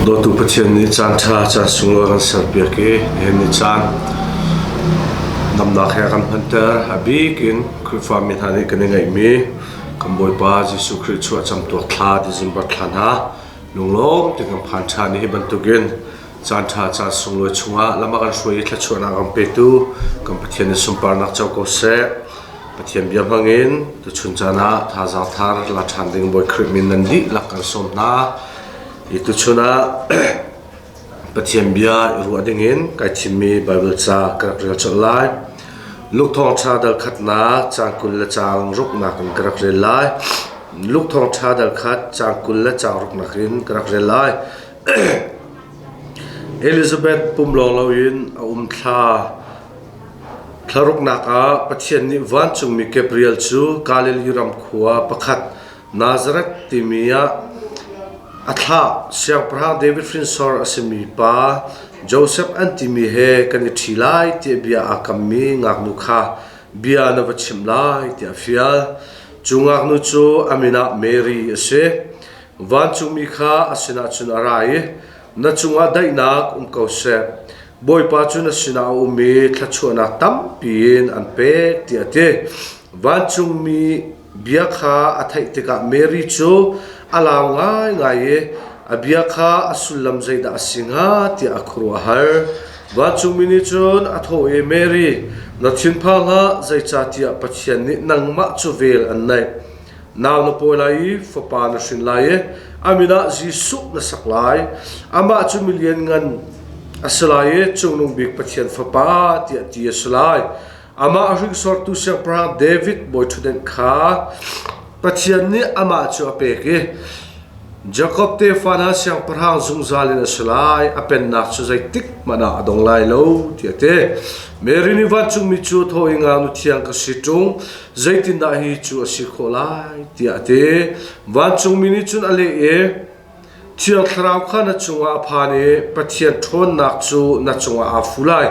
Dawtu Pathian nih caan ṭha caan sunglawi kan serpiak i nihin ni caan damnak he a kan hmanter. A bik in Khrihfami hna nih kan i ngeihmi kan Bawipa Jesuh Khrih chuah camtuak thla December thla hna lunglawm te kan phan ṭhan i hi bantukin caan ṭha caan sunglawi chungah lam a kan hruai i thluachuahnak kan petu kan Pathian nih sunparnak co ko seh. Pathian bia hmangin tuchun caan ah thazaang thar la ṭhan ding Bawi Khrih min nan dihlak kan sawm hna. Hi tuchun ah Pathian bia i ruah dingin kai thimmi Baibal ca ka rak rel colh lai. Luke Thawngṭha dal khatnak caang 20 le caang ruknak in ka rak rel lai. Luke Thawngṭha dal khat caang 20 le caang ruknak in ka rak rel lai. Elizabeth pum lawng loin a um thla Thlaruknak ah Pathian nih vancungmi Gabriel cu Galilee ram khua pakhat Nazareth timi ah a thlah. Siangpahrang David hrinsor a simi pa Josef an timi he kan i ṭhi lai tiah bia aa kammi ngaknu kha bia na va chimh lai tiah a fial. Cu ngaknu cu a min ah Mary a si. Vancungmi kha a sinah cun a ra i Na cungah daihnak um ko seh. Bawipa cu na sinah a um i thluachuahnak tampi in an pek tiah a ti. Vancungmi bia kha a theih tikah Mary cu a lau ngaingai i a bia kha a sullam zeidah a si hnga tiah a khuaruah a har. Vancungmi nih cun a thawh i Mary, na thinphang hlah, zeicahtiah Pathian nih nangmah cu vel an naih. Nau na pawi lai i fapa na hrin lai i a min ah Jesuh na sak lai. Amah cu milianngan a si lai i Cungnung Bik Pathian Fapa tiah ti a si lai. Amah a hringsortu Siangpahrang David bawiṭhutdenh kha Pathian nih amah cu a pek i Jakob tefa hna siangpahrang zungzal in a si lai, a pennak cu zeitik hmanh ah a dong lai lo, tiah a ti. Mary nih vancungmi cu thaw i ngaknu thiang ka si ṭung, zeitindah hi cu a si khawh lai, tiah a ti. Vancungmi nih cun a leh i, Thiang Thlarau kha na cungah a phan i Pathian ṭhawnnak cu na cungah aa fu lai.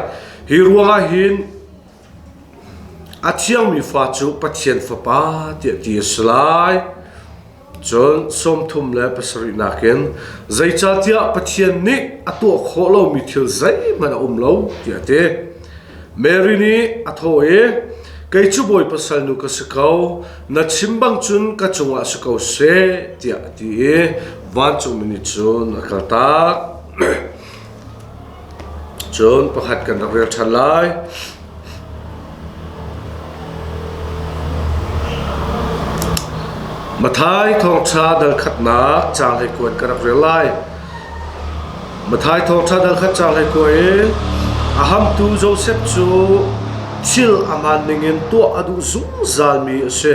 Hi ruangah hin a thiangmi fa cu Pathian Fapa tiah ti a si lai. Cun 37 nakin zeicahtiah Pathian nih a tuah khawh lomi thil zeihmanh a um lo tiah a ti. Mary nih a thawh i, Kei cu Bawipa salnu ka si ko, na chim bang cun ka cungah si ko seh tiah a ti i vancungmi nih cun a kaltak. Cun pakhat kan rak rel ṭhan lai. Matthai thawngṭha dal khatnak caang hleikuat ka rak rel lai. Matthai thawngṭha dal khat caang hleikua i a hamtu Josef cu thil a hmaan ningin tuah a duh zungzalmi a si.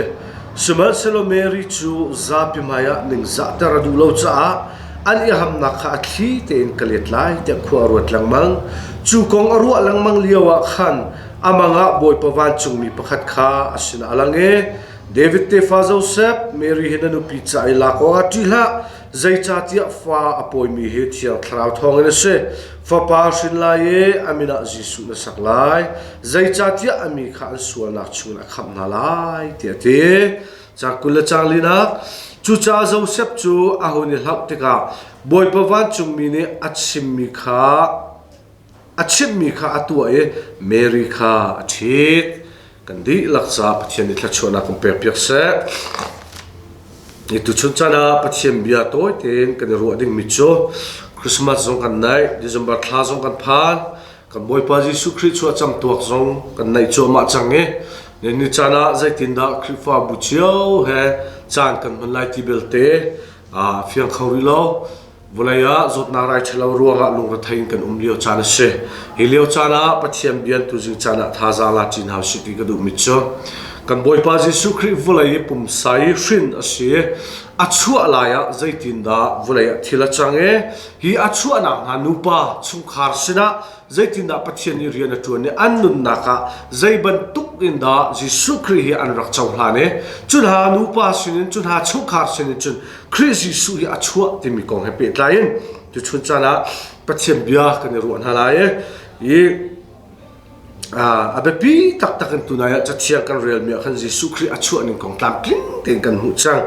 Sihmanhsehlaw Mary cu zapi hmaiah ningzahter a duh lo caah an i hamnak kha a thli tein ka let lai tiah khua a ruat lengmang. Cu kong a ruah lengmang lioah khan a mang ah Bawipa vancungmi pakhat kha a sinah a lang i David tefa Josef, Mary hi na nupi ca i lak awkah ṭih hlah, zeicahtiah fa a pawimi hi Thiang Thlarau thawngin a si. Fapa hrin lai i a min ah Jesuh na sak lai, zeicahtiah a mi kha an sualnak chungin a khamh hna lai, tiah a ti. Caang 20 le caang linak Cucaah Josef cu a hun i hlauh tikah Bawipa vancungmi nih a chimmi kha a chimhmi kha a tuah i Mary kha a ṭhit. Kan dihlak caah Pathian nih thluachuahnak kan pekpiak seh. Ni tuchun caan ah Pathian bia tawi tein kan i ruah dingmi cu Christmas zong kan naih, December thla zong kan phan. Kan Bawipa Jesuh Khrih chuah camtuak zong kan naih cuahmah cang i ni caan ah zeitindah Khrihfabu cio he caan kan hman lai ti belte aa fiang kho rih lo. Vawlei ah zawtnak rai ṭhalo ruangah lungrethei in kan um lio caan a si. Hi lio caan ah Pathian bia tuzing caan ah thazaang la ṭin hau sih ti ka duhmi cu kan Bawipa Jesuh Khrih vawlei i pumsa i hrin a si i a chuah lai ah zeitindah vawlei ah thil a cang i Hi a chuahnak hna nupa chungkhar sinah zeitindah Pathian nih rian a ṭuan i an nunnak ah zei bantuk in dah Jesuh Khrih hi an rak cohlan i cu hna nupa sinin cu hna chungkhar sinin cun Khrih Jesuh hi a chuah timi kong he pehtlai in tuchun caan ah Pathian bia kan i ruah hna lai i A biapi taktak in tunai ah Cathiang kan relmi ah khan Jesuh Khrih a chuah ning kong tlamtling tein kan hmuh cang.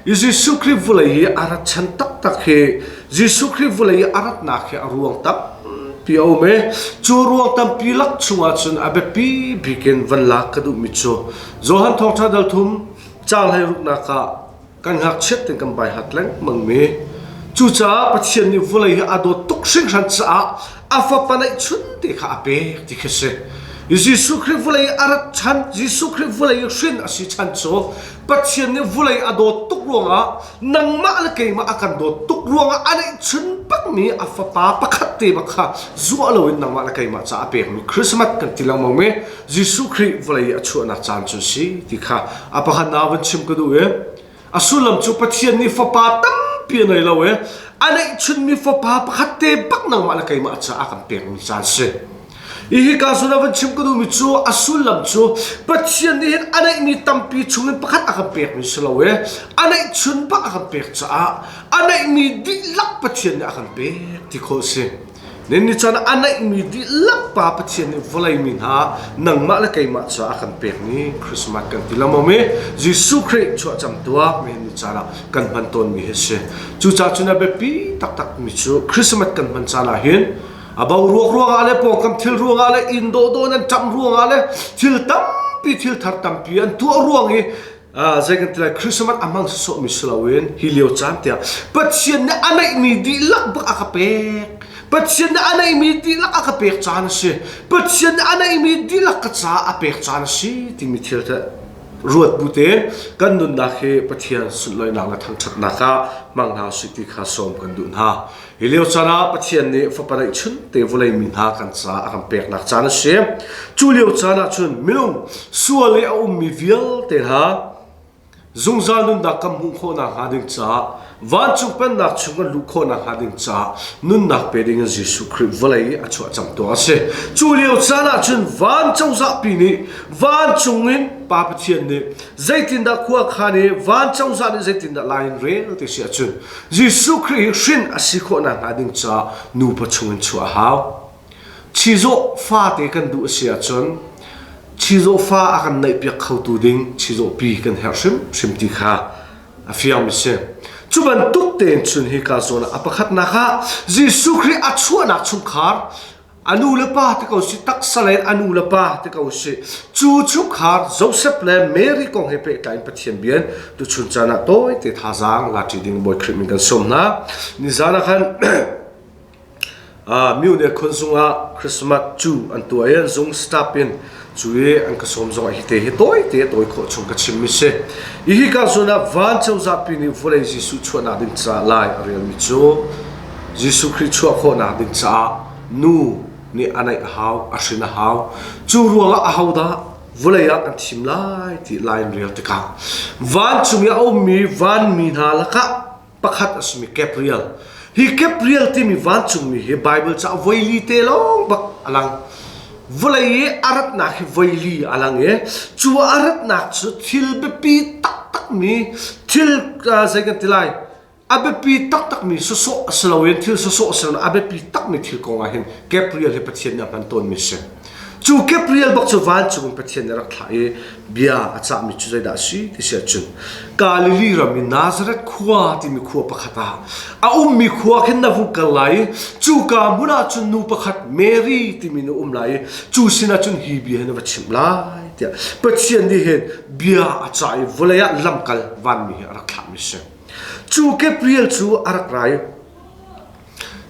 I Jesuh Khrih vawlei i a rat chan taktak hi Jesuh Khrih vawlei i a ratnak hi a ruang tampi a um i cu ruang tampi lak chungah cun a biapi bik in van lak ka duhmi cu Johan Thawngṭha dal thum caang hleiruknak ah kan ngakchiat in kan baihat lengmang mi cucaah Pathian nih vawlei hi a dawt tuk hringhran caah a fapa neihchun te kha a pek ti khi si. Jesuh Khrih vawlei a rat chan Jesuh Khrih vawlei hrin a si chan cu Pathian nih vawlei a dawt tuk ruangah nangmah le keimah a kan dawt tuk ruangah a neihchun bakmi a fapa pakhat te bak kha zuah loin nangmah le keimah caah a pekmi Christmas kan ti lengmang mi Jesuh Khrih vawlei a chuahnak caan cu si ti kha a pakhat na van chim ka duh i a sullam cu Pathian nih fapa tampi a nei lo i a neihchunmi fapa pakhat te bak nangmah le keimah caah a kan pekmi caan si. Hi ka zawn ah van chim ka duhmi cu a sullam cu Pathian nih hin a neihmi tampi chungin pakhat a kan pekmi si lo i a neihchun bak a kan pek caah a neihmi dihlak Pathian nih a kan pek ti khawh a si. Nin ni caan a neihmi dihlak Pa Pathian nih vawlei mi hna nangmah le keimah caah a kan pekmi Christmas kan ti lengmang mi Jesuh Khrih chuahcam tuak nihin ni caan ah kan hman tawnmi hi a si. Cucaah cun a biapi taktak mi cu Christmas kan hman caan ah hin a boruak ruangah le pawngkam thil ruangah le inn dawhdawh nan ṭamh ruangah le thil tampi thil thar tampi an tuah ruang i zei kan ti lai Christmas a hmang sawsawhmi si loin hi lio caan tiah Pathian nih a neihmi dihlak bak a ka pek Pathian nih a neihmi dihlak a ka pek caan a si Pathian nih a neihmi dihlak ka caah a pek caan a si timi thil te ruat bu tein kan nunnak hi Pathian sunlawinak le thangṭhatnak ah hmang hna usih ti kha sawm kan duh hna. Hi lio caan ah Pathian nih fapa neihchun te vawlei mi hna kan caah a kan peknak caan a si. Cu lio caan ah cun minung sual i a ummi vialte hna zungzal nunnak kan hmuh khawhnak hnga ding caah vancung pennak chung kan luh khawhnak hnga ding caah nunnak pe ding in Jesuh Khrih vawlei i a chuah cang tuah a si. Cu lio caan ah cun van cozahpi nih vancung in Pa Pathian nih zeitindah khua khan i van cozah nih zeitindah lai in rel ti si ahcun Jesuh Khrih hi hrin a si khawhnak hnga ding caah nupa chungin chuah a hau. Chizawh fate kan duh a si ahcun chizawh fa a kan neihpiak khotu ding chizawhpi kan herh hrimhrim ti kha a fiangmi si. Cu bantuk tein cun hika zawn ah a pakhatnak ah Jesuh Khrih a chuahnak chungkhar a nu le pa ti ko si taksa lei a nu le pa ti ko si cu chungkhar Joseph le Mary kong he pehtlai in Pathian bian tuchun caan ah tawite thazaang la ṭi ding Bawi Khrih min kan sawm hna. Nizan ah khan Myo khun zungah Christmas cu an tuah i an zung staff in cu i an ka sawm zongah hi te hi tawite tawi khawh chung ka chimmi si. Hi hika zawn ah van cozahpi nih vawlei Jesuh chuahnak ding caah lai a relmi cu Jesuh Khrih chuah khawhnak ding caah nu nih a neih a hau, a hrin a hau. Cu ruangah ahodah vawlei ah kan thim lai ti lai an rel tikah vancung i a ummi vanmi hna lakah pakhat a simi Gabriel. Hi Gabriel timi vancungmi hi Bible caah voili te lawng bak a lang. Vawlei i a ratnak hi voili a lang i cu a ratnak cu thil biapi taktakmi thil zei kan ti lai a biapi taktakmi sawsawh a si loin thil sawsawh a si loin a biapi takmi thil kong ah hin Gabriel hi Pathian nih a hman tawnmi a si. Cu Gabriel bak cu vancung in Pathian nih a rak thlah i bia a cahmi cu zeidah a si ti si ahcun Galilee ram i Nazareth khua timi khua pakhat ah a ummi khua khin na vung kal lai i cuka hmun ah cun nu pakhat Mary timi nu um lai i cu sinah cun hi bia hi na va chimh lai tiah Pathian nih hin bia a cah i vawlei ah lamkal vanmi hi a rak thlahmi a si. Cu Gabriel cu a rak ra i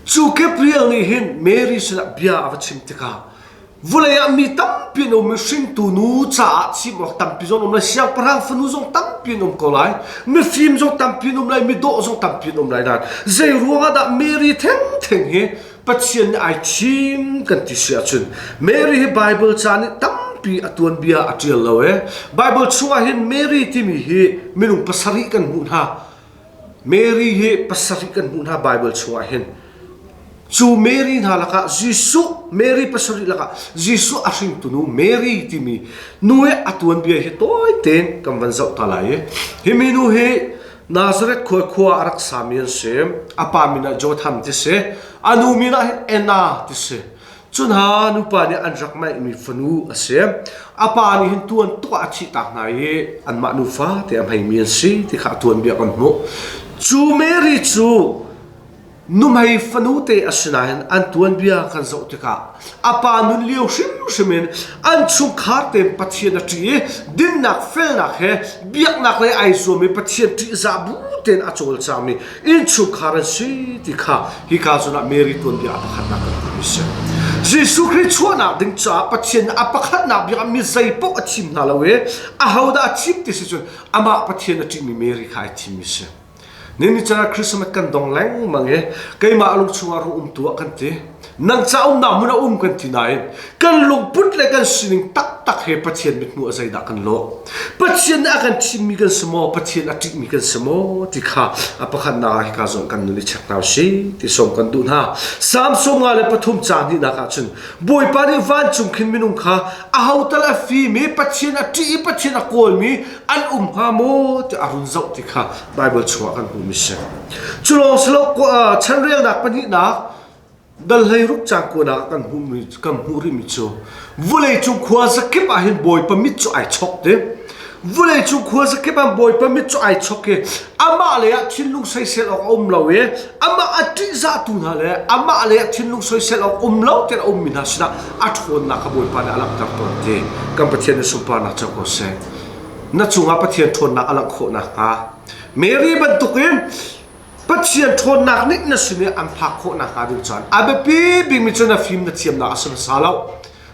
Cu Gabriel nih hin Mary sinah bia a va chim tikah vawlei ah mi tampi an um i hringtu nu caah chim awk tampi zong um lai siangpahrang fanu zong tampi an um ko lai mifim zong tampi an um lai midawh zong tampi an um lai nain zei ruangah dah Mary thengtheng hi Pathian nih ai thim kan ti si ahcun Mary hi Bible ca nih tampi a tuanbia a ṭial lo e Bible chungah hin Mary timi hi minung pasarih kan hmuh hna Mary hi pasarih kan hmuh hna Bible chungah hin. Cu Mary hna lakah Jesuh, Mary pasarih lakah Jesuh a hringtu nu Mary timi nu i a tuanbia hi tawi tein kan van zoh ta lai i hi minu hi Nazareth khua khua a rak sami an si. A pa min ah Jotham ti si. A nu min ah hin Anna ti si. Cu hna nupa nih an rak ngeihmi fanu a si. A pa nih hin tuan tuk ah a thihtak hna i anmah nufa te a hmeimi an si ti kha a tuanbia kan hmuh. Cu Mary cu nuhmei fanu te a si nain an tuanbia kan zoh tikah a pa nun lio hrimhrim in an chungkhar tein Pathian a ṭih i dinnak felnak he biaknak lei ai zuam i Pathian ṭihzah bu tein a cawlcangmi innchungkhar an si ti kha hika zawn ah Mary tuanbia a pakhatnak kan hmuhmi si. Jesuh Khrih chuahnak ding caah Pathian nih a pakhatnak bik ah mi zei paoh a thim hna lo i ahodah a thim ti si cun amah Pathian a ṭihmi Mary kha ai thimmi si. Nini chan ah Christmas kan dong lengmang i keimah lung chungah rung um tuah kan ti. Nang ca umnak hmun a um kan ti nain kan lungput le kan sining taktak he Pathian mithmuh a zeidah kan lawh. Pathian nih a kan thimmi kan si maw, Pathian a ṭihmi kan si maw ti kha a pakhatnak ah hika zawn kan nun i check hna usih ti sawm kan duh hna. Salm 53 caang hnihnak ah cun Bawipa nih vancung khin minung kha aho tal a fim i Pathian a ṭih i Pathian a kawlmi an um hnga maw ti a run zoh ti kha Baibal chungah kan hmuhmi si. Cu lawng si lo chanrelnak pahnihnak dal hleiruk caang kuanak kan hmuhmi kan hmuh rihmi cu vawleicung khua zakip ah hin Bawipa mit cu ai chok ti. Vawleicung khua zakip ah Bawipa mit cu ai chok i amah lei ah thinlung soisel awk a um lo i amah a ṭihzahtu hna le amah lei ah thinlung soisel awk um lo tiah a ummi hna sinah a ṭhawnnak kha Bawipa nih a langhter tawn ti. Kan Pathian nih sunparnak co ko seh. Na cungah Pathian ṭhawnnak a langh khawh nakhnga Mary bantukin Pathian ṭhawnnak nih na sin i an phak khawh nakhnga ding caan a biapi bikmi cu na fim na thiamnak a si hmasa lo.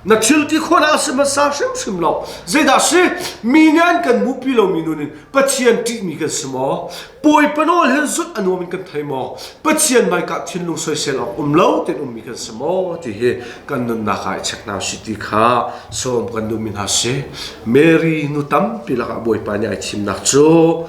Na thil ti khawhnak a si hmasa hrimhrim lo. Zeidah si? Mi nih an kan hmuhpi lomi nun in Pathian ṭihmi kan si maw? Bawipa nawl hin zulh a nuam in kan thei maw? Pathian hmaikah thinlung soisel awk um lo tein ummi kan si maw? Ti hi kan nunnak ah i check hna usih ti kha sawm kan duhmi hna si. Mary nu tampi lakah Bawipa nih ai thimnak cu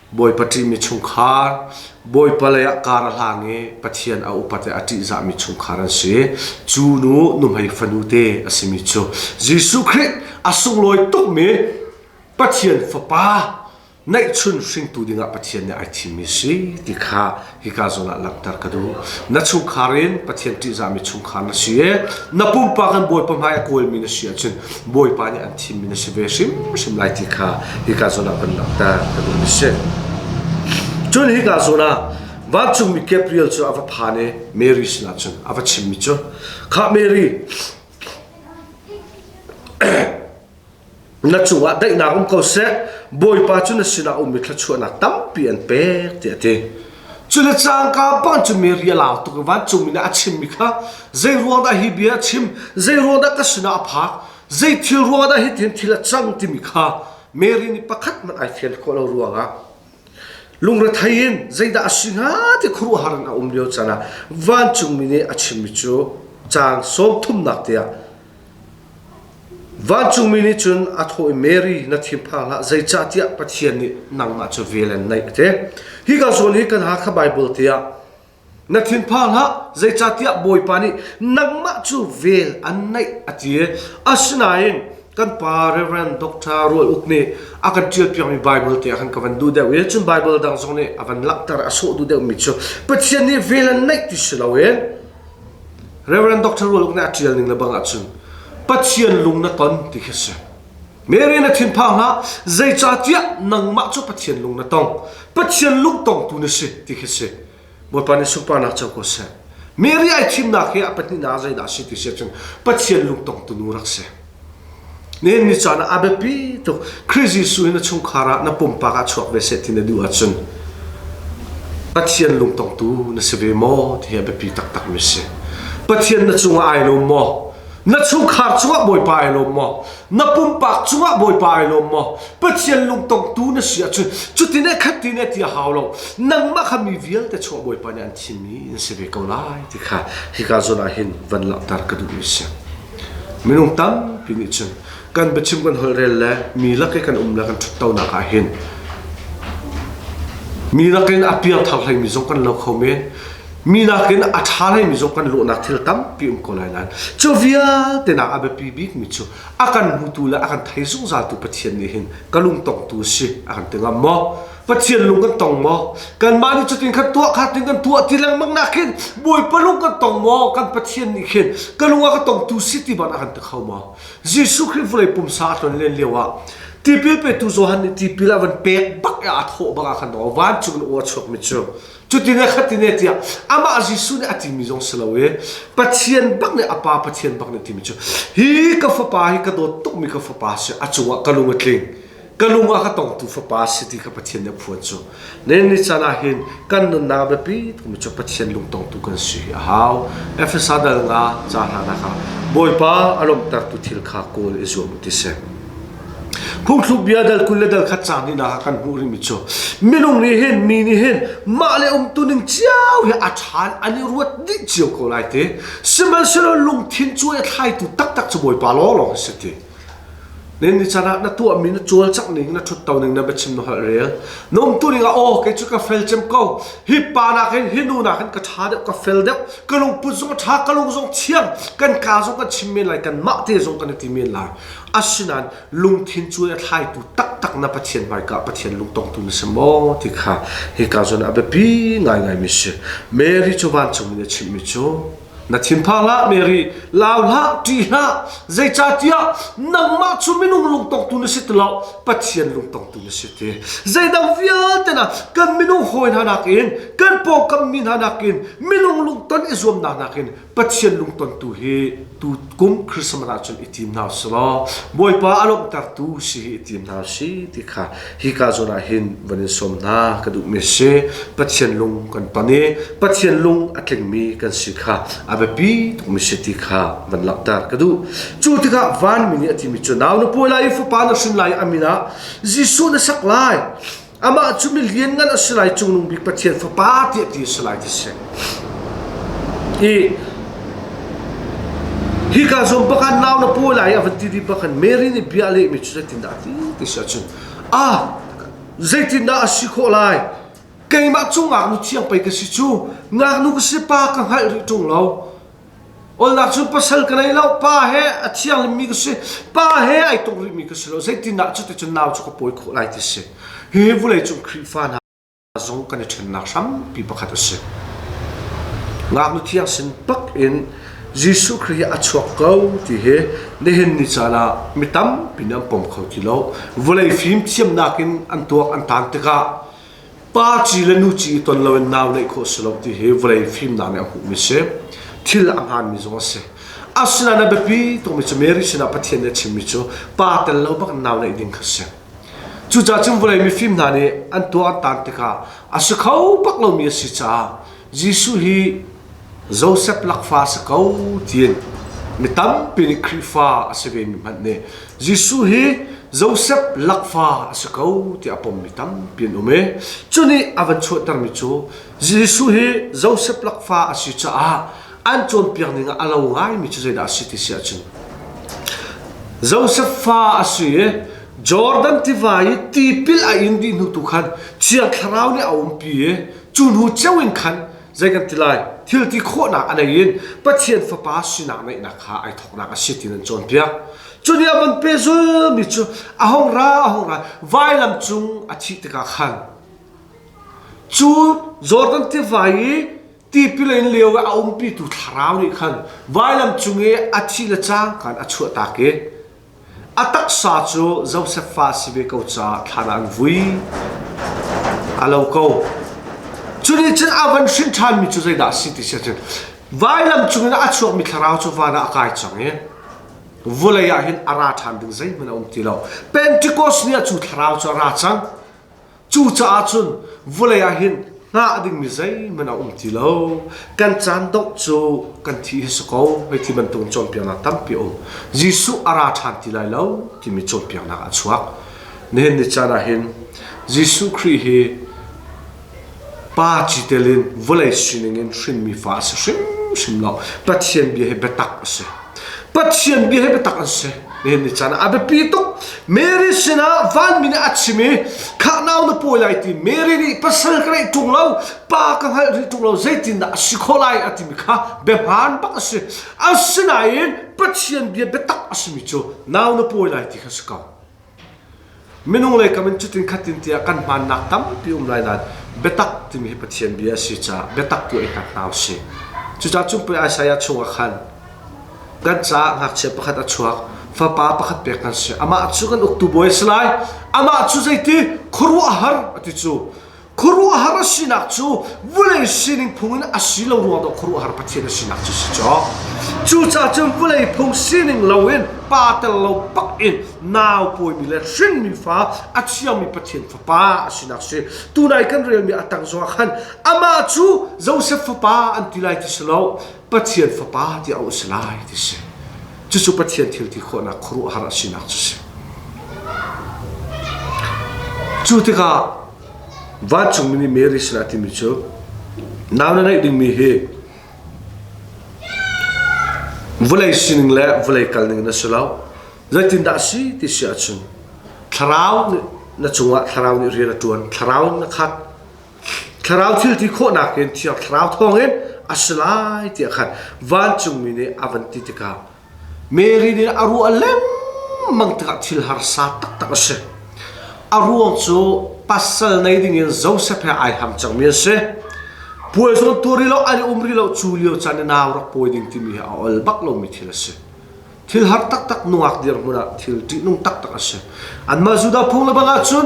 Bawipa ṭihmi chungkhar, Bawipa lei ah kar a hlang i Pathian a upat i a ṭihzahmi chungkhar an si. Cu nu nuhmei fanu te a simi cu Jesuh Khrih a sunglawi tukmi Pathian Fapa neihchun hringtu dingah Pathian nih ai thimmi si ti kha hika zawn ah langhter ka duh. Na chungkhar in Pathian ṭihzahmi chungkhar na si i na pumpak in Bawipa hmai a kawlmi na si ahcun Bawipa nih an thimmi na si ve hrimhrim lai ti kha hika zawn ah kan langhter ka duhmi si. Cun hika zawn ah vancungmi Gabriel cu a va phan i Mary sinah cun a va chimmi cu, Khah Mary, na cungah daihnak um ko seh bawipa cu na sinah ummi thluachuahnak tampi an pek tiah a ti cu le cangka bang cu Mary a lau tuk i vancungmi nih a chimmi kha zei ruang dah hi bia a chim zei ruang dah ka sinah a phak zei thil ruang dah hitin thil a cang timi kha Mary nih pakhat hmanh ai fian khawh lo ruangah lungrethei in zeidah a si hnga ti khuaruahhar in a um lio caan ah vancungmi nih a chimmi cu caang sawm thumnak tiah Vancungmi nih cun a thawh i Mary na thinphang hlah zeicahtiah Pathian nih nangmah cu vel an naih a ti. Hika zawn hi kan Hakha Bible tiah na thinphang hlah zeicahtiah Bawipa nih nangmah cu vel an naih a ti. Asinain kan pa Reverend Dr. Rual Uk nih a kan ṭialpiakmi Bible te ah khan ka van duh deuh i cun Bible dang zong nih a van langhter a sawh duh deuhmi cu Pathian nih vel an naih ti si loin Reverend Dr. Rual Uk nih a ṭial ning le bang ahcun Pathian lung na ton ti khi si. Mary na thinphang hlah, zeicahtiah nangmah cu Pathian lung na tong. Pathian lung tongtu na si ti khi si. Bawipa nih sunparnak co ko seh. Mary ai thimnak hi a pahnihnak zeidah a si ti si ahcun Pathian lung tongtu nu rak si. Nihin ni caan ah a biapi tuk. Khrih Jesuh hi na chungkhar ah na pumpak ah chuak ve seh ti na duh ahcun Pathian lungtongtu na si ve maw ti hi a biapi taktakmi si. Pathian na cungah ai lawm maw? Na chungkhar cungah Bawipa ai lawm maw? Na pumpak cungah Bawipa ai lawm maw? Pathian lungtongtu na si ahcun cutin le khatin le ti a hau lo. Nangmah kha mi vialte chungah Bawipa nih an thimmi na si ve ko lai ti kha hika zawn ah hin van langhter ka duhmi si. Minung tampi nih cun kan biachim kan holhrel le mi lak i kan um le kan ṭhuttonak ah hin mi lakin a piangthar hleimi zong kan lo kho men. Mi nakin a ṭha hleimi zong kan lawhnak thil tampi um ko lai nain cu vialte nak a biapi bikmi cu a kan hmutu le a kan thei zungzaltu Pathian nih hin ka lungtongtu si a kan ti ngam maw? Pathian lung kan tong maw? Kanmah nih cutin khan tuah kha tin kan tuah ti lengmang nak khin Bawipa lung kan tong maw? Kan Pathian nih khin ka lung a ka tongtu si ti bang a kan ti kho maw? Jesuh Khrih vawlei pumsa a tlon len lio ah tipil petu Johan nih tipil a van pek bak i aa thawh bak ah khan vancung in aw a chuakmi cu cutin le khatin e tiah amah Jesuh nih a timi zong si lo i Pathian bak nih a pa Pathian bak nih timi cu hi ka fapa hi ka dawt tukmi ka fapa si a cungah ka lung a tling ka lung ah ka tongtu fapa si ti kha Pathian nih a phuan cu nen ni caan ah hin kan nunnak biapi tukmi cu Pathian lungtongtu kan si hi a hau Efesa dal nga ca hna nak ah Bawipa a lawmhtertu thil kha kawl i zuam ti si Phungthluk bia dal 20 le dal khat caan ni nak ah kan hmuh rihmi cu minung nih hin mi nih hin mah le umtu ning cio hi a ṭhan an i ruat dih cio ko lai ti sihmanhsehlaw lungthin cuai a thlaitu taktak cu Bawipa lawnglawng hi si ti Nen ni caan ah na tuahmi na cawlcangh ning na ṭhutto ning na biachim na holh rel. Na umtu ning ah aw kei cu ka fel cem ko. Hi pa nakin hi nu nakin ka ṭha deuh ka fel deuh. Ka lungput zong a ṭha ka lung zong thiang. Kan kaa zong kan chim men lai kan mah te zong kan i ti men lai. Asinain lungthin cuai a thlaitu taktak na Pathian hmaika Pathian lungtongtu na si maw ti kha hika zawn ah a biapi ngaingaimi si. Mary cu vancung in a chimhmi cu Na thinphang hlah Mary, lau hlah, ṭih hlah, zeicahtiah nangmah cu minung lungtongtu na si ti lo, Pathian lungtongtu na si ti. Zeidang vialte na kan minung hawi hna nakin, kan pawngkam mi hna nakin, minung lungton i zuamnak nakin Pathian lungtontu hi tu kum Christmas ahcun i tim hna usih law Bawipa a lawmhtertu si hi i tim hna usih ti kha hika zawn ah hin van in sawm hna ka duhmi a si. Pathian lung kan ton i Pathian lung a tlingmi kan si kha a biapi tukmi si ti kha van langhter ka duh. Cu tikah vanmi nih a timi cu nau na pawi lai i fapa na hrin lai i a min ah Jesuh na sak lai. Amah cu mi lianngan a si lai cungnung bik Pathian fapa tiah ti a si lai ti si. I hika zawn pakhat nau na pawi lai a van ti dih bakhan Mary nih bia a lehmi cu zeitindah a ti ti si ahcun ah zeitindah a si khawh lai keimah cu ngaknu thiang pei ka si cu ngaknu ka si pa ka hngalh rih ṭung lo Olnak cu pasal ka nei lo pa he a thianghlimmi ka si pa he ai tuk rihmi ka si lo zeitindah cuticun nau cu ka pawi khawh lai ti si hihi vawleicung Khrihfa hna zong kan i ṭhennak hrampi pakhat a si ngaknu thiang sin pak in Jesuh Khrih hi a chuak ko ti hi nihin ni caan ah mi tampi nih an pom kho ti lo vawlei fimthiamnak in an tuak an tan tikah pa ci le nu ci i ton loin nau neih khawh si lo ti hi vawlei fimnak nih a hmuhmi si thil a hmaanmi zong a si asinain a biapi tukmi cu Mary sinah Pathian nih a chimmi cu pa tel lo bak nau neih ding kha si cucaah cun vawlei mifim hna nih an tuah an taan tikah a si kho bak lomi a si caah Jesuh hi Joseph lakfa si ko tiin mi tampi nih Khrihfa a si vemi hmanh nih Jesuh hi Joseph lakfa a si ko tiah a pommi tampi an um i cu nih a van chuahtermi cu Jesuh hi Joseph lakfa a si caah an cawnpiak ning ah a lo ngaimi cu zeidah a si ti si ahcun Joseph fa a si i Jordan tiva i tipil a in dih hnu tu khan Thiang Thlarau nih a umpi i cu hnu ceu in khan zei kan ti lai thil ti khawhnak a nei in Pathian fapa sinak neihnak kha ai thawknak a si ti nan cawnpiak cu nih a van pehzulmi cu a hong ra a hong ra vailam cung a thih tikah khan cu Jordan tiva i tipil in lio i a umpitu thlarau nih khan vailam cung i a thi le cang khan a chuahtak i A taksa cu Josef fa a si ve ko caah thlan ah an vui. A lo ko. Cu nih cun a van hrin ṭhanmi cu zeidah a si ti si ahcun vailam cungin a chuakmi thlarau cu van ah a kai cang i vawlei ah hin a ra ṭhan ding zeihmanh a um ti lo. Pentecost ni ah cu thlarau cu a ra cang. Cucaah cun vawlei ah hin hngah dingmi zeihmanh a um ti lo. Kan caan dongh cu kan thih hi si ko. Hei ti bantuk cawnpiaknak tampi a um. Jesuh a ra ṭhan ti lai lo timi cawnpiaknak a chuak. Nihin ni caan ah hin Jesuh Khrih hi pa ci tel in vawlei sining in hrinmi fa a si hrimhrim lo. Pathian bia hi biatak a si. Pathian bia hi biatak an si. Nihin ni caan ah a biapi tuk. Mary sinah vanmi nih a chim i kha. Zeitindah nau na pawi lai ti Mary nih pasal ka neih ṭung lo, pa ka hngalh rih ṭung lo, zeitindah a si khawh lai a timi kha biahmaan bak a si. Asinain Pathian bia biatak a simi cu nau na pawi lai ti kha si ko. Minung lei kam in cutin khatin tiah kan hmaannak tampi um lai nain biatak timi hi Pathian bia a si caah biatak tu ei hna hna usih. Cucaah cungpui Isaiah chungah khan Kan caah ngakchia pakhat a chuak, fapa pakhat pek kan si. Amah cu kan uktu bawi a si lai. Amah cu zeiti khuaruahhar a ti cu. Khuaruahhar a sinak cu vawlei sining phung in a si lo ruang dah khuaruahhar Pathian a sinak cu si caw. Cucaah cun vawlei phung sining loin pa tel lo bak in nau pawimi le hrinmi fa a thiangmi Pathian fapa a sinak si. Tunai kan relmi a tang zongah khan amah cu Joseph fapa an ti lai ti si lo. Pathian fapa ti auh a si lai ti si. Cucu Pathian thil ti khawhnak khuaruahhar a sinak cu si. Cu tikah vancungmi nih Mary sinah timi cu nau na neih dingmi hi vawlei sining le vawlei kal ning na si lo. Zeitindah a si ti si ahcun thlarau nih na cungah thlarau nih rian a ṭuan, thlarau na khat, Thlarau thil ti khawhnak in Thiang Thlarau thawngin a si lai tiah khan vancungmi nih a van ti tikah Mary nih a ruah lengmang tikah thil harsa taktak a si. A ruang cu pasal nei dingin Joseph he ai ham cangmi an si. Puai zong tuar rih lo, an i um rih lo, cu lio caan i nau rak pawi ding timi hi a ol bak lomi thil a si. Thil har taktak nungak dirhmun ah thil ṭihnung taktak a si. Anmah Judah phung le bang ahcun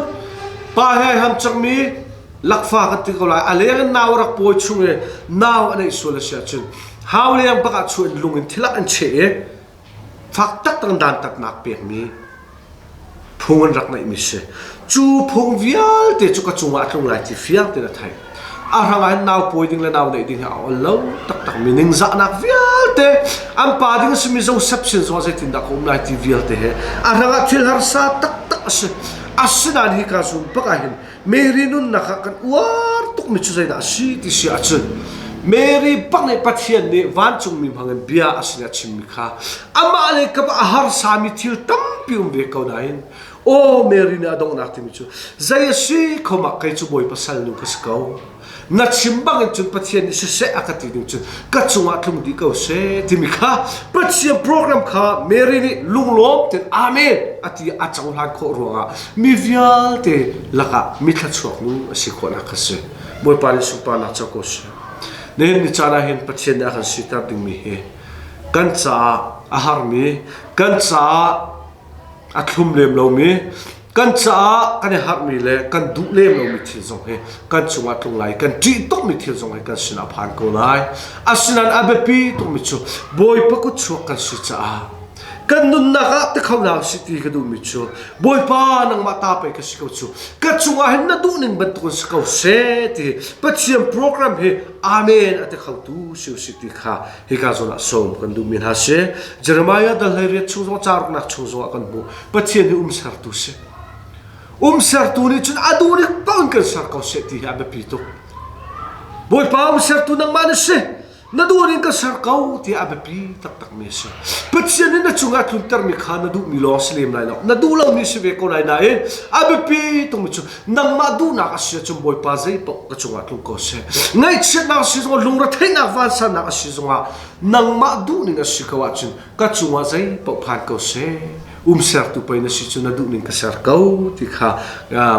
pa he ham cangmi lakfa kan ti ko lai. A leng in nau a rak pawi chung i nau a neih sual a si ahcun hau leng bak ah chuah in lung in thilak an cheh i fak taktak in dantatnak pekmi phung an rak ngeihmi si. Cu phung vialte cu ka cungah a tlung lai ti fiang tein a theih. A hrang ah hin nau pawi ding le nau neih ding hi a ol lo taktak mi ningzahnak vialte an pa ding a simi Joseph sin zongah zeitindah ka um lai ti vialte he a hrang ah thil harsa taktak a si. Asinain hi ka zum bak ah hin Mary nunnak ah kan uar tukmi cu zeidah a si ti si ahcun Mary bak nih Pathian nih vancungmi hmangin bia a sin a chimmi kha amah le kap a harsami thil tampi um ve ko nain aw Mary nih a donghnak timi cu zei a si khom ah kei cu Bawipa salnu ka si ko na chim bangin cun Pathian nih siseh a ka ti ding cun ka cungah tlung dih ko seh timi kha Pathian program kha Mary nih lunglawm tein Amen a ti a cohlan khawh ruangah mi vialte lakah mi thluachuak nu a si khawhnak kha si. Bawipa nih sunparnak co ko seh. Nihin ni caan ah hin Pathian nih a kan siter dingmi hi kan caah a harmi, kan caah a thlum lem lomi, kan caah kan i harhmi le kan duh lem lomi thil zong hi kan cungah tlung lai kan ṭih tukmi thil zong hi kan sinah phan ko lai. Asinain a biapi tukmi cu Bawipa kut chuak kan si caah kan nunnak ah tikhonak si ti ka duhmi cu Bawipa nangmah ta pei ka si ko cu ka cungah hin na duhning bantukin si ko seh ti Pathian program hi amen a ti khotu si usih ti kha hika zawn ah sawm kan duhmi hna si. Jeremiah dal 18 chung zong caruknak chung zong ah kan hmuh Pathian hi umsertu si. Umsertu nih cun a duh ning paoh in kan ser ko seh ti hi a biapi tuk. Bawipa umsertu nangmah na si. Na duh ning ka ser ko tiah a biapi taktakmi a si. Pathian nih na cungah tluntermi kha na duhmi lawng si lem lai lo. Na duh lomi si ve ko lai nain a biapi tukmi cu nangmah duhnak a si ahcun Bawipa zei paoh ka cungah tlung ko seh. Ngaihchiatnak a si zongah lungretheihnak vansannak a si zongah nangmah duhning a si ko ahcun ka cungah zei paoh phan ko seh. Umsertu pei na si cu na duhning ka ser ko ti kha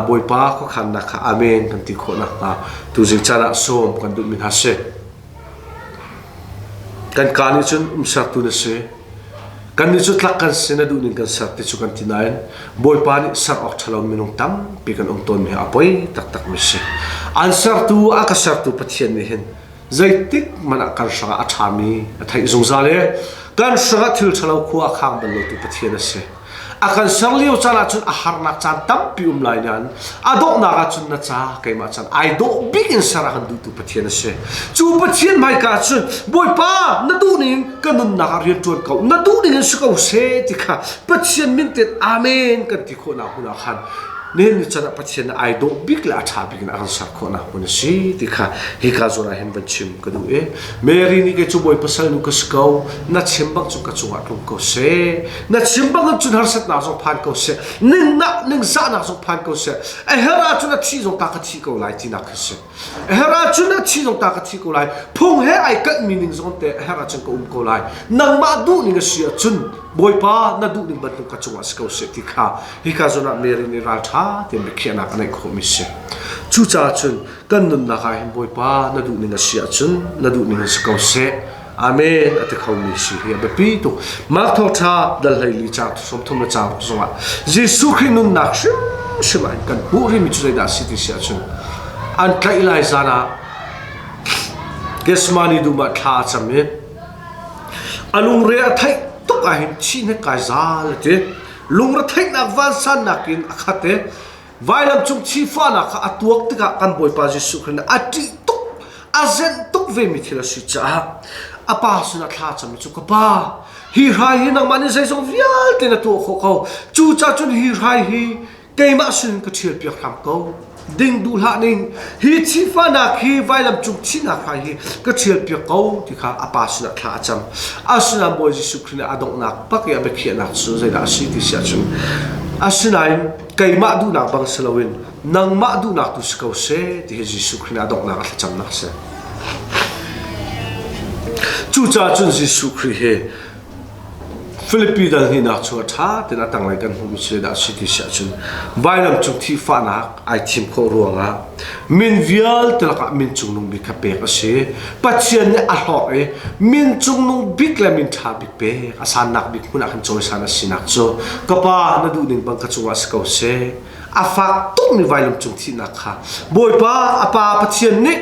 Bawipa khuakhannak kha amen kan ti khawh nakhnga tuzing caan ah sawm kan duhmi hna si. Kan kaa nih cun umsertu na si. Kannih cu tlak kan si na duhning kan ser ti cu kan ti nain Bawipa nih ser awk ṭhalo minung tampi kan um tawnmi hi a poi taktakmi si. An sertu a ka sertu Pathian nih hin zeitik hmanh ah kan hrangah a ṭhami a theih zungzal i kan hrangah thil ṭhalo khua a khang bal lotu Pathian a si. A kan ser lio caan ahcun a harnak caan tampi um lai nain a donghnak ahcun na ca keimah caan ai dawh bik in ser a kan duhtu Pathian a si. Cu Pathian hmaika ahcun Bawipa na duh ning ka nunnak ah rian ṭuan ko na duh ning in si ko seh ti kha Pathian min tein amen kan ti khawhnak hmun ah khan. Nihin ni chan ah Pathian nih ai dawh bik le a ṭha bik in a kan ser khawhnak hmun a si ti kha hika zawn ah hin van chim ka duh i Mary nih kei cu bawi pasal nu ka si ko na chim bang cu ka cungah tlung ko seh na chim bang cun harsatnak zong phan ko seh ningnak ningzahnak zong phan ko seh a herh ahcun a thih zong ta ka thi ko lai tinak khi si a herh ahcun a thi zong ta ka thi ko lai phung he ai kalhmi ning zong te a herh ahcun ka um ko lai nangmah duh ning a si ahcun Bawipa na duh ning bantuk ka cungah si ko seh ti kha hika zawn ah Mary nih ralṭha tein biakhiahnak a neih khawhmi si. Cucaah cun kan nunnak ah hin Bawipa na duh ning a si ahcun na duh ning in si ko seh. Amen a ti khomi si hi a biapi tuk. Mark thawngṭha dal 14 caang 30 le caang zongah Jesuh Khrih nunnak hrimhrim ah kan hmuh rihmi cu zeidah a si ti si ahcun an tlaih lai zan ah Gethsemane dum ah thla a cam i A lungre a theih tuk ahhin thih hnek kai zal a ti. Lungretheihnak vansannak in a khat i vailam cung thihfahnak kha a tuak tikah kan Bawipa Jesuh Khrih nih a ṭih tuk, a zenh tuk vemi thil a si caah a pa sinah thla a cam i cu ka pa hi hrai hi nangmah nih zeizong vialte na tuah khawh ko cucaah cun hi hrai hi keimah sin ka ṭhial piak hram ko ding duh hlah ning hi thihfahnak hi vailam cung thihnak hrai hi ka ṭhial piak ko ti kha a pa sinah thla a cam asinain Bawi Jesuh Khrih nih a donghnak bak i a biakhiahnak cu zeidah a si ti si ahcun asinain keimah duhnak bang si loin nangmah duhnak tu si ko seh ti hi Jesuh Khrih nih a donghnak a thlacamnak a si cucaah cun Jesuh Khrih hi Filipi dal hnihnak cu a ṭha tein a tanglei kan hmuhmi cu zeidah a si ti si ahcun vailam cung thihfahnak ai thim khawh ruangah min vialte lakah min cungnung bik kha pek a si. Pathian nih a hlawk i min cungnung bik le min ṭha bik pek a sannak bik hmun ah khan cawisan a sinak cu ka pa na duh ning bang ka cungah si ko seh. A fak tukmi vailam cung thihnak kha Bawipa a pa Pathian nih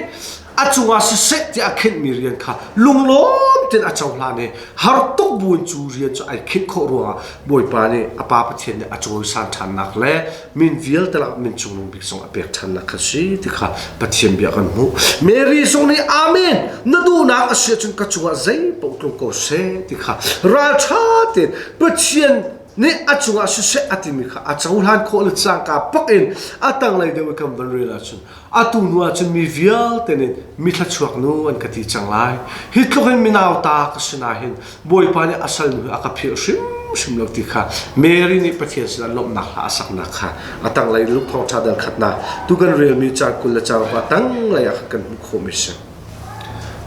a cungah siseh tiah a khenhmi rian kha lunglawm tein a cohlan i har tuk buin cu rian cu ai khinh khawh ruangah Bawipa nih a Pa Pathian nih a cawisan ṭhannak le min vialte lakah min cungnung bik zong a pek ṭhannak kha si ti kha Pathian bia kan hmuh. Mary zong nih Amen na duhnak a si ahcun ka cungah zei paoh tlung ko seh ti kha ralṭha tein Pathian nih a cungah siseh a timi kha a cohlan khawh le cangka pak in a tanglei deuh i kan van rel ahcun Atu hnu ahcun mi vialte nih mi thluachuak nu an ka ti cang lai. Hi tluk in minauta ka si nain Bawipa nih a salnu hi a ka philh hrimhrim lo ti kha Mary nih Pathian sinah lawmhnak hla a saknak kha a tanglei Luke thawngṭha dal khatnak tu kan relmi caan 20 le caan pa tanglei ah khan kan hmuh khawhmi a si.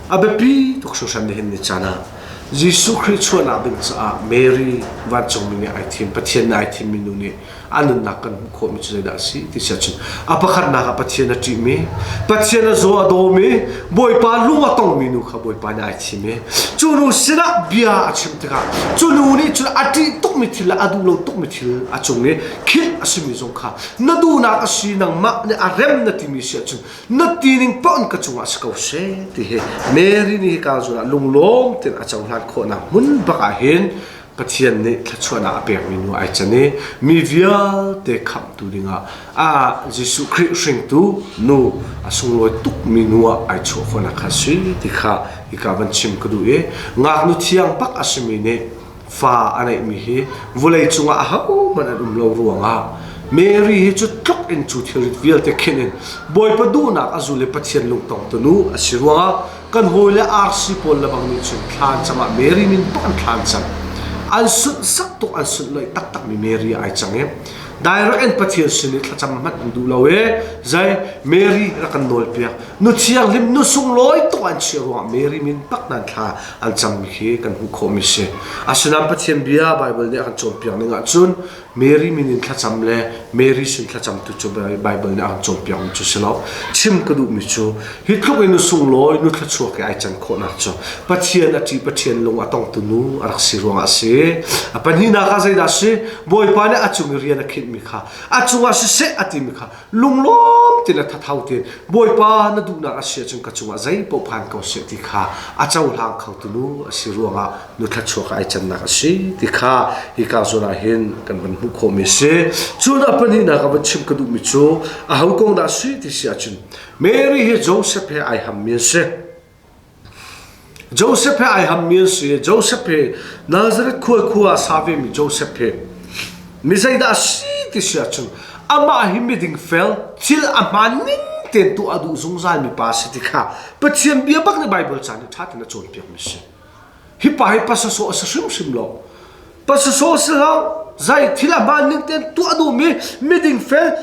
A biapi tuk hringhran nihin ni caan ah Jesuh Khrih chuahnak ding caah Mary vancungmi nih ai thim, Pathian nih ai thimmi nu nih a nunnak kan hmuh khawhmi cu zeidah a si ti si ahcun a pakhatnak ah Pathian a ṭihmi Pathian a zaw a dawmi Bawipa lung a tongmi nu kha Bawipa nih ai thim i cu nu sinah bia a chim tikah cu nu nih cun a ṭih tukmi thil le a duh lo tukmi thil a cung i khinh a simi zong kha na duhnak a si nangmah nih a rem na timi si ahcun na tining paoh in ka cungah si ko seh ti hi Mary nih hika zawn ah lunglawm tein a cohlan khawhnak hmun bak ah hin Pathian nih thluachuahnak a pekmi nu ai can i mi vialte khamhtu dingah a Jesuh Khrih hringtu nu a sunglawi tukmi nu ah ai chuah khawhnak kha si ti kha hika van chim ka duh i ngaknu thiang bak a simi nih fa a neihmi hi vawlei cungah ahohmanh an um lo ruangah Mary hi cu tluk in cu thilrit vialte khin in Bawipa duhnak a zul i Pathian lungtong tu nu a si ruangah kan hawile RC pawl le bang nih cun thlan cam ah Mary min bak an thlan cam an sunhsak tuk an sunhlawih taktakmi Mary ai cang i direct in Pathian sin i thlacam hmanh an duh lo i zai Mary rak kan nawl piak nu thianghlim nu sunglawi tuk an chiah ruangah Mary min bak nan thla an cammi khi kan hmuh khawhmi si asinain Pathian bia Bible nih a kan cawnpiak ning ahcun Mary min in thlacam le Mary sin thlacam tu cu Bible nih a kan cawnpiakmi cu si lo. Chim ka duhmi cu hi tluk in nu sunglawi nu thluachuak i ai can khawhnak cu Pathian a ṭih Pathian lung a tongtu nu a rak si ruangah a si. A pahnihnak ah zeidah a si? Bawipa nih a cung i rian a khinhmi kha a cungah siseh a timi kha lunglawm tein le thatho tein Bawipa na duhnak a si ahcun ka cungah zei paoh phan ko seh ti kha a cohlang khotu nu a si ruangah nu thluachuak ai cannak a si ti kha hika zawn ah hin kan van hmuh khawhmi a si. Cun a pahnihnak ah van chim ka duhmi cu aho kong dah a si ti si ahcun Mary hi Joseph he ai hammi an si. Joseph he ai hammi an si. Joseph he Nazareth khua khua a sa vemi Joseph he mi zeidah a si ti si ahcun Amah hi miding fel, thil a hmaan ning tein tuah a duh zungzal mi pa si ti kha Pathian bia bak nih Baibal ca nih ṭha tein a cawnpiak mi si. Hi pa hi pasasawh a si hrimhrim lo. Pasasawh si lo, zei thil a hmaan ning tein tuah duhmi miding fel,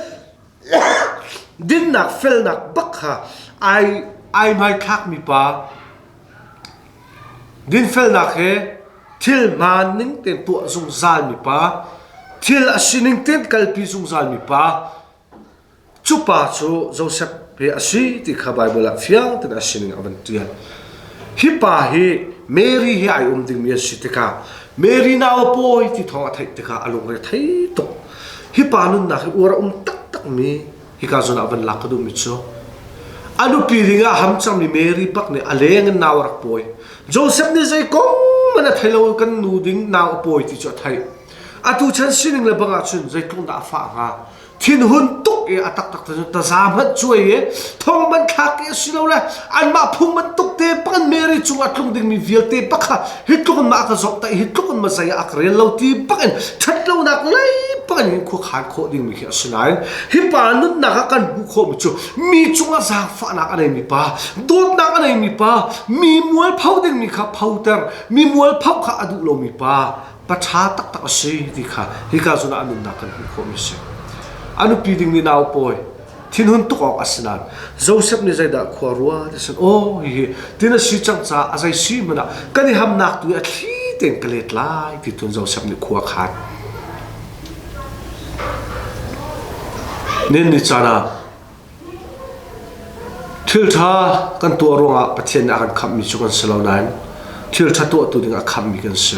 dinnak felnak bak kha ai ai hmaithlak mi pa dinfelnak he thil hmaan ning tein tuah zungzal mi pa thil a sining tein kalpi zungzal mi pa cu pa cu Joseph he a si ti kha Bible ah fiang tein a sining a van tial. Hi pa hi Mary he ai um dingmi an si tikah Mary nau a pawi ti thawng a theih tikah a lungre thei tuk. Hi pa nunnak hi uar a um taktakmi hika zawn ah van lak ka duhmi cu a nupi ding ah ham cangmi Mary bak nih a leng in nau a rak pawi. Joseph nih zei kong man a thei lo kan nu ding nau a pawi ti cu a theih. Atu chan sining le bang ah cun zeitluk dah a fah hnga? Thinhun tuk i a taktak te cun taza hmanh cuai i thong man thlak i asilole anmah phung bantuk te bangin Mary cung ah tlung dingmi vialte bak kha hi tluk in mah ka zawmhtaih hi tluk in ma zei ah a ka rel lo ti bangin ṭhatlonak lei bangin hin khuakhan khawh dingmi khi a si nain hi pa nunnak ah kan hmuh khawhmi cu mi cungah zaangfahnak a neimi pa dawtnak a neimi pa mi mualpho dingmi kha photer mi mualpho kha a duh lomi pa pa ṭha taktak a si ti kha hika zawn ah a nunnak kan hmuh khawhmi a si. A nupi ding nih nau pawi thinhun tuk awk a si nain Joseph nih zeidah khua rua ti sin aw hihi tin a si cang caah a zei si hmanh ah kan i hamnak tu i a thli tein ka let lai ti tun Joseph nih khua khan. Nin ni caan ah Thilṭha kan tuah ruangah Pathian nih a kan khamhmi cu kan si lo nain thilṭha tuahtu ding a khamhmi kan si.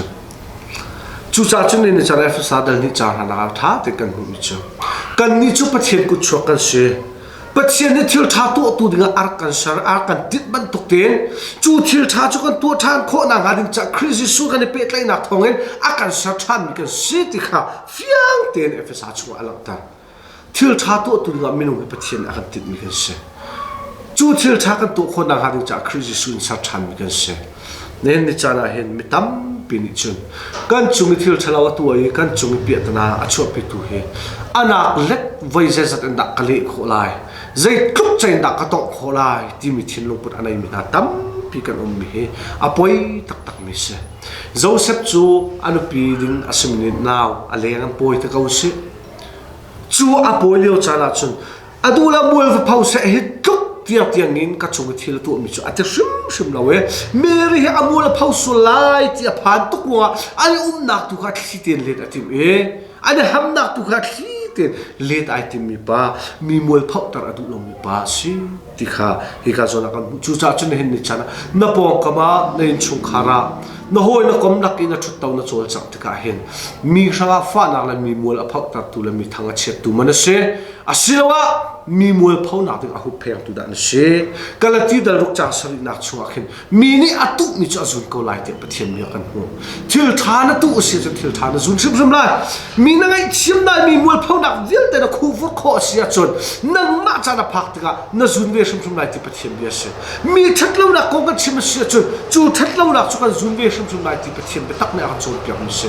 Cucaah cun ni caan Efesa dal nih caan hna ah ṭha tein kan hmuhmi cu kannih cu Pathian kutchuak kan si. Pathian nih thilṭha tuahtu dingah a rak kan ser, a rak kan tinh bantuk tein cu thilṭha cu kan tuah ṭhan khawh nakhnga ding caah Khrih Jesuh kan i pehtlaihnak thawngin a kan ser ṭhanmi kan si ti kha fiang tein Efesa chungah a langhter. Thil ṭha tuahtu dingah minung hi Pathian nih a kan tinhmi kan si. Cu thil ṭha kan tuah khawh nakhnga ding caah Khrih Jesuh in ser ṭhanmi kan si. Nihin ni caan ah hin mi tampi nih cun kan cung i thil ṭhalo a tuah i kan cung i piahtana a chuahpitu hi anak let voi zeizat in dah ka leh khawh lai, zeitluk cein dah ka tongh khawh lai timi thinlungput a neimi hna tampi kan ummi hi a poi taktakmi si. Joseph cu a nupi ding a simi nih nau a leng an pawi te ko sih. Cu a pawi lio caan ahcun a duh le mual va pho seh hi tluk tiang tiang in ka cung i thil a tuahmi cu a ti hrimhrim lo e. Mary hi a mual a pho sual lai ti a phan tuk ruangah an i umnak tu kha thli tein let a timh i an i hamnak tu kha thli tein let ai timmi pa mi mual phohter a duh lomi pa a si ti kha hika zawn ah kan hmuh. Cucaah cun nihin ni chan ah na pawngkam ah na innchungkhar ah na hawi na kom lak i na ṭhutto na cawlcangh tikah hin mi hrangah fahnak le mi mual a phohtertu le mi thang a chiattu man a si asiloah mi mualphonak ding a hupphengtu dah na si Galati dal ruk caang sarihnak chungah khin mi nih a tuhmi cu a zun ko lai tiah Pathian bia kan hmuh thil ṭha na tuh a si ahcun thil ṭha na zun hrimhrim lai mi na ngaihthiam lai mi mualphonak vialte na khuvur khawh a si ahcun nangmah caan a phak tikah na zun ve hrimhrim lai ti Pathian bia a si mi ṭhatlonak kong kan chim a si ahcun cu ṭhatlonak cu kan zun ve hrimhrim lai ti Pathian biatak nih a kan cawnpiakmi a si.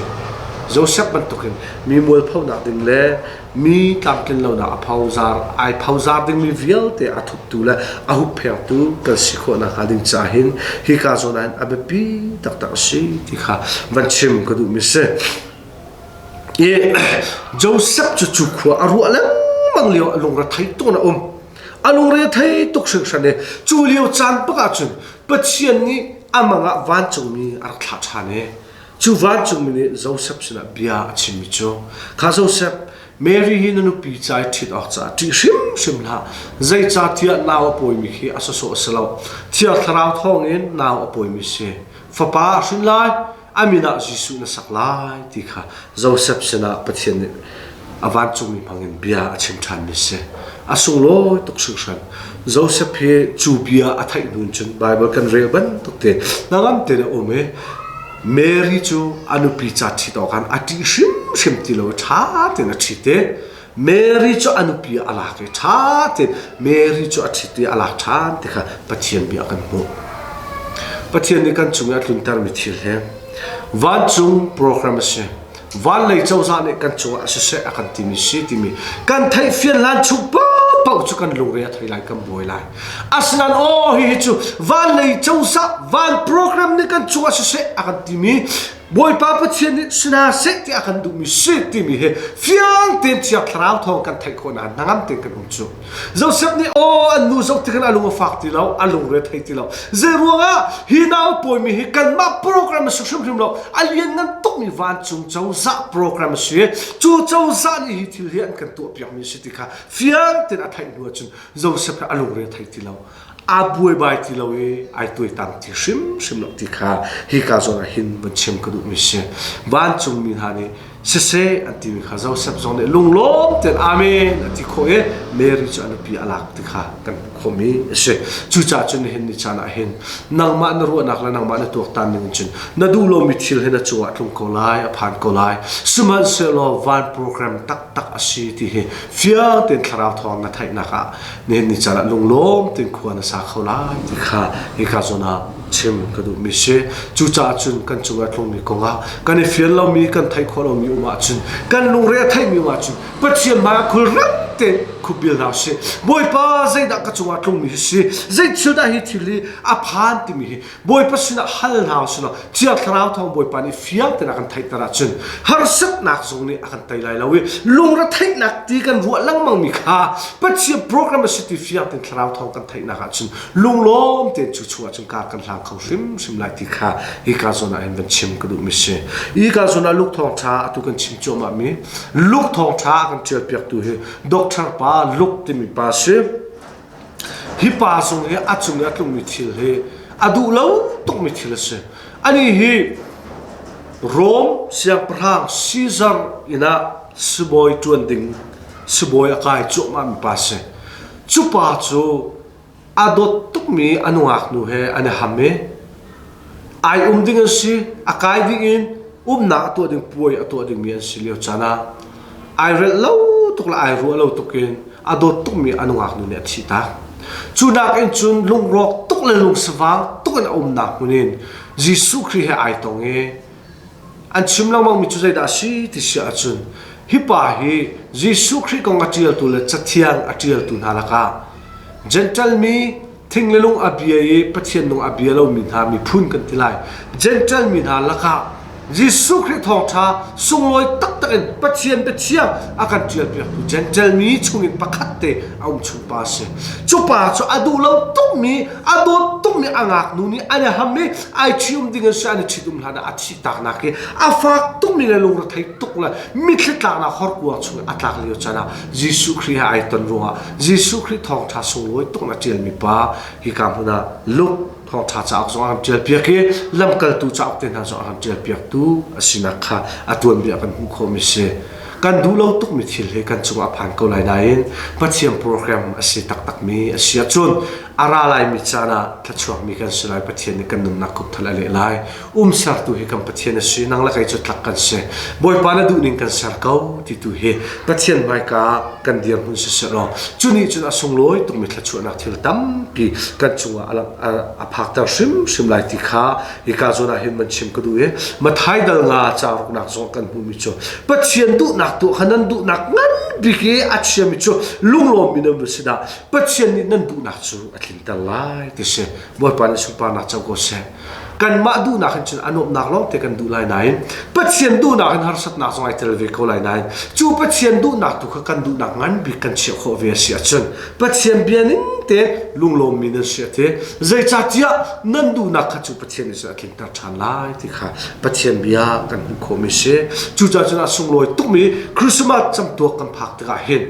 Joseph bantukin mi mualphonak ding le mi tlamtlin lonak a phozar ai phozar dingmi vialte a thuptu le a hupphengtu kan si khawh nakhnga ding ca hin hika zawn ah hin a biapi taktak a si ti kha van chim ka duhmi si. I Joseph cu cu khua a ruah lengmang lio a lungre thei tawn a um. A lungre thei tuk hringhran i cu lio caan bak ahcun Pathian nih a mang ah vancungmi a rak thlah ṭhan i cu vancungmi nih Joseph sinah bia a chimmi cu kha Joseph Mary hi na nupi ca i ṭhit awk caah ṭih hrimhrim hlah zeicahtiah nau a pawimi khi a sawsawh a si lo Thiang Thlarau thawngin nau a pawimi si fapa a hrin lai a min ah Jesuh na sak lai ti kha Joseph sinah Pathian nih a vancungmi hmangin bia a chim ṭhanmi a si. A sunglawi tuk hringhran. Joseph hi cu bia a theih hnu cun Baibal kan rel bantuk te hnangam tein a um i Mary cu a nupi ca ṭhit awk khan a ṭih hrimhrim ti lo i ṭha tein a ṭhit i Mary cu a nupi a lak i ṭha tein Mary cu a ṭhit i a lak ṭhan ti kha Pathian bia kan hmuh. Pathian nih kan cung i a tluntermi thil hi vancung program a si. Van lei cozah nih kan cungah a siseh a kan timi si timi kan theih fian hlan chung paohpaoh cu kan lungre a thei lai kan buai lai. Asinain aw hihi cu van lei cozah van program nih kan cungah siseh a kan timi Bawipa Pathian nih sina seh ti a kan duhmi si timi hi fiang tein Thiang Thlarau thawng kan theih khawh nain hnangam tein kan um cu. Joseph nih aw an nu zoh tikhin a lung a fak ti lo, a lungre thei ti lo. Zei ruangah hi nau pawimi hi kanmah program a si hrimhrim lo, a lianngan tukmi vancung cozah program a si. Cu cozah nih hi thil hi an kan tuahpiakmi a si ti kha fiang tein a theih hnu ahcun Joseph hi a lungre thei ti lo. Aa buaibai ti lo i ai tuaitam ti hrimhrim lo ti kha hika zawn ah hin van chim ka duhmi si. Vancungmi hna nih siseh an timi kha Joseph zong nih lunglawm tein amen a ti khawh i Mary cu a nupi a lak ti kha kan hmuh khawhmi a si. Cucaah cun nihin ni caan ah hin nangmah na ruahnak le nangmah na tuaktan ning cun na duh lomi thil hi na cungah tlung ko lai, a phan ko lai. Sihmanhsehlaw van program taktak a si ti hi fiang tein thlarau thawng na theihnak ah nihin ni caan ah lunglawm tein khua na sa kho lai ti kha hika zawn ah chim ka duhmi si. Cucaah cun kan cungah tlungmi kongah kan i fian lomi, kan theih khawh lomi um ahcun, kan lungre a theihmi um ahcun Pathian hmaiah khulrang tein khupbil hna usih. Bawipa zeidah ka cungah tlungmi hi si? Zei thil dah hi thil hi a phan timi hi Bawipa sinah hal hna usih law Thiang Thlarau thawng Bawipa nih fiang tein a kan theihter ahcun harsatnak zong nih a kan tei lai lo i lungretheihnak ti kan ruah lengmangmi kha Pathian program a si ti fiang tein Thlarau thawng kan theihnak ahcun lunglawm tein cu chungah cun kar kan hlang kho hrimhrim lai ti kha hika zawn ah hin van chim ka duhmi si. Hika zawn ah Luke thawngṭha atu kan chim cuahmah mi Luke thawngṭha a kan ṭialpiaktu hi Doctor pa Luke timi pa si. Hi pa zong hi a cung i a tlungmi thil hi a duh lo tukmi thil a si. Ani hi Rom siangpahrang Caesar inn ah sibawi ṭuan ding sibawi a kai cuahmah mi pa si. Cu pa cu a dawt tukmi a nungak nu he an i ham i ai um ding an si a kai ding in umnak a tuah ding puai a tuah dingmi an si lio caan ah ai relh lo tuk le ai ruah lo tuk in a dawt tukmi a nungak nu nih a thih tak cu nak in cun lungrawk tuk le lungsavang tuk in a umnak hmun in Jesuh Khrih he ai tong i An chim lengmangmi cu zeidah a si ti si ahcun hi pa hi Jesuh Khrih kong a ṭialtu le Cathiang a ṭialtu hna lakah Jentail mi thing le lung a bia i Pathian nung a bia lomi hna miphun kan ti lai. Jentail mi hna lakah Jesuh Khrih thawngṭha sunglawi taktak in Pathian biathiang a kan ṭialpiaktu Jentail mi chungin pakhat te a um chung pa a si. Cu pa cu a duh lo tukmi, a dawt tukmi a ngaknu nih an i ham i ai ṭhium ding an si an i ṭhitum hlan ah a thih taknak hi a fak tukmi le lungrethei tuk le mitthli tlaknak horkuang chung a tlak lio caan ah Jesuh Khrih he ai ton ruangah Jesuh Khrih thawngṭha sunglawi tuk in a ṭialmi pa hika hmun ah Luke thawngṭha cauk zong a kan ṭialpiak i lamkaltu cauk te hna zong a kan ṭialpiaktu a sinak kha a tuanbia kan hmuh khawhmi si. Kan duh lo tukmi thil hi kan cungah a phan ko lai nain Pathian program a si taktakmi a si ahcun a ra laimi caan ah thluachuakmi kan si lai Pathian nih kan nunnak kupthal a leh lai umsertu hi kan Pathian a si nang le kei cu tlak kan si Bawipa na duhning kan ser ko ti tu hi Pathian hmaika kan dirhmun si seh law cu nih cun a sunglawi tukmi thluachuahnak thil tampi kan cungah a phakter hrimhrim lai ti kha hika zawn ah hin man chim ka duh i Mathai dal nga ca ruknak zong kan hmuhmi cu Pathian duhnak tuah kha nan duhnak ngan bik i a chiami cu lunglawmmi nan va si dah Pathian nih nan duhnak cu a tlinter lai ti si Bawipa nih sunparnak co ko seh kanmah duhnak hin cun a nuamhnak lawng te kan duh lai nain Pathian duhnak in harsatnak zong ai tel ve ko lai nain cu Pathian duhnak tu kha kan duhnak ngan bik kan chiah khawh ve a si ahcun Pathian bia ning te lunglawmmi nan si a ti zeicahtiah nan duhnak kha cu Pathian nih cun a tlinter ṭhan lai ti kha Pathian bia kan hmuh khawhmi si cucaah cun a sunglawi tukmi Christmas camtuak kan phak tikah hin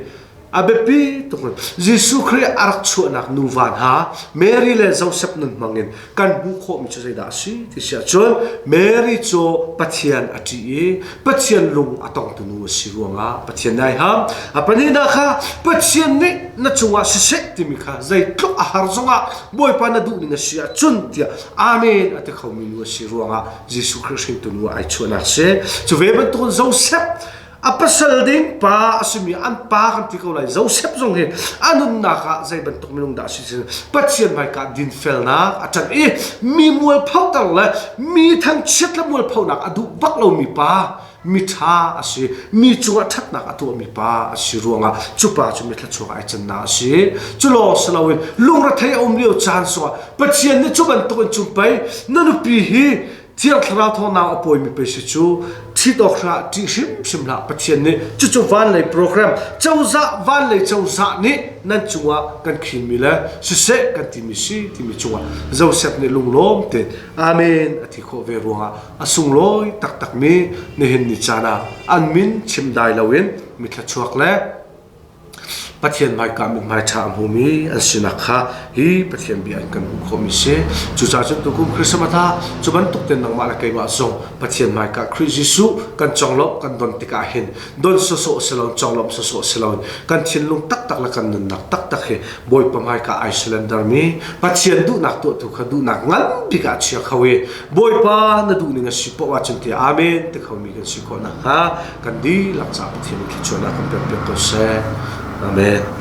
A biapi tuk in Jesuh Khrih a rak chuahnak nuva hna Mary le Joseph nun hmangin kan hmuh khawhmi cu zeidah a si ti si ahcun Mary cu Pathian a ṭih i Pathian lung a tongtu nu a si ruangah Pathian nih ai ham. A pahnihnak kha Pathian nih na cungah siseh timi kha zeitluk a har zongah Bawipa na duhning a si ahcun tiah Amen a ti khomi nu a si ruangah Jesuh Khrih hringtu nu ai chuahnak a si. Cu ve bantukin Joseph a pasal ding pa a simi an pa kan ti ko lai Joseph zong hi a nunnak ah zei bantuk minung dah a si Pathian hmaika dinfelnak a ṭanh i mi mualphoter le mi thangchiat le mualphonak a duh bak lomi pa. miṭha a si, mi cungah ṭhatnak a tuahmi pa a si ruangah cu pa cu mithluachuak ai cannak a si. Cu lawng si loin lungrethei a um lio caan zongah Pathian nih cu bantukin cun pei na nupi hi Thiang Thlarau thawngnak a pawimi pei si cu ṭhit awk hlah ṭih hrimhrim hlah. Pathian nih cucu vanlei program cozah vanlei cozah nih nan cungah kan khinmi le siseh kan timi si timi cungah Joseph nih lunglawm tein Amen a ti khawh ve ruangah a sunglawi taktakmi nihin ni caan ah an min chim dai loin mithla chuak le Pathian hmaika mithmai ṭha a hmumi an sinak kha hi Pathian bia in kan hmuh khawhmi si. Cucaah cun tukum Christmas ah cu bantuk ten nangmah le keimah zong Pathian hmaika Khrih Jesuh kan conglawmh kan don tikah hin don sawsawh si loin conglawmh sawsawh si loin kan thinlung taktak le kan nunnak taktak hi Bawipa hmaika ai surrender mi Pathian duhnak tuahtu kha duhnak ngan bik ah chia kho i Bawipa na duhning a si poah ahcun ti amen ti khomi kan si khawh nakhnga kan dihlak caah Pathian nih thluachuahnak kan pek piak ko seh. Amen.